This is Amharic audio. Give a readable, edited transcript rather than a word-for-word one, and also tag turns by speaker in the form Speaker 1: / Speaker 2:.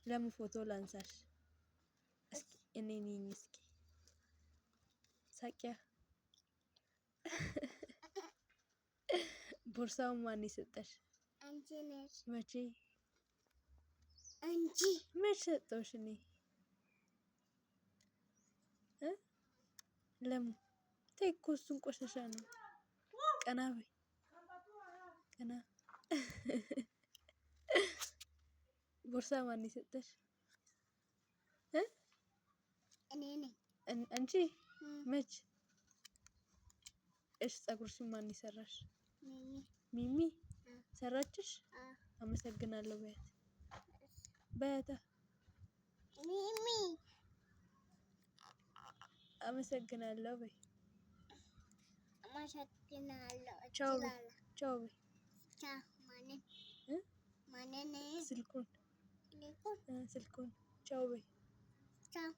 Speaker 1: ለምን ፎቶ ላንሳሽ? እስኪ እኔ ነኝ። እስኪ ሳቂያ። ቦርሳውን ማን የሰጠሽ?
Speaker 2: አንቺ ነሽ።
Speaker 1: መቼ?
Speaker 2: አንቺ።
Speaker 1: መች ሰጠሁሽ እኔ? ለምን ተይ እኮ እሱን ቆሻሻ ነው። ቀና በይ ቀና። ቦርሳ ማን የሰጠሽ?
Speaker 2: እኔ ነኝ።
Speaker 1: አንቺ? መች? እሽ ፀጉርሽን ማን የሰራሽ? ሚሚ ሰራችሽ? አመሰግናለሁ በያት በያታ።
Speaker 2: ሚሚ
Speaker 1: አመሰግናለሁ በይ።
Speaker 2: አመሰግናለሁ።
Speaker 1: ቻው በይ። ቻው በይ።
Speaker 2: ቻው። ማንን? ማንን?
Speaker 1: ስልኩን
Speaker 2: ስልኩን
Speaker 1: ስልኩን ቻው በይ።
Speaker 2: ቻው።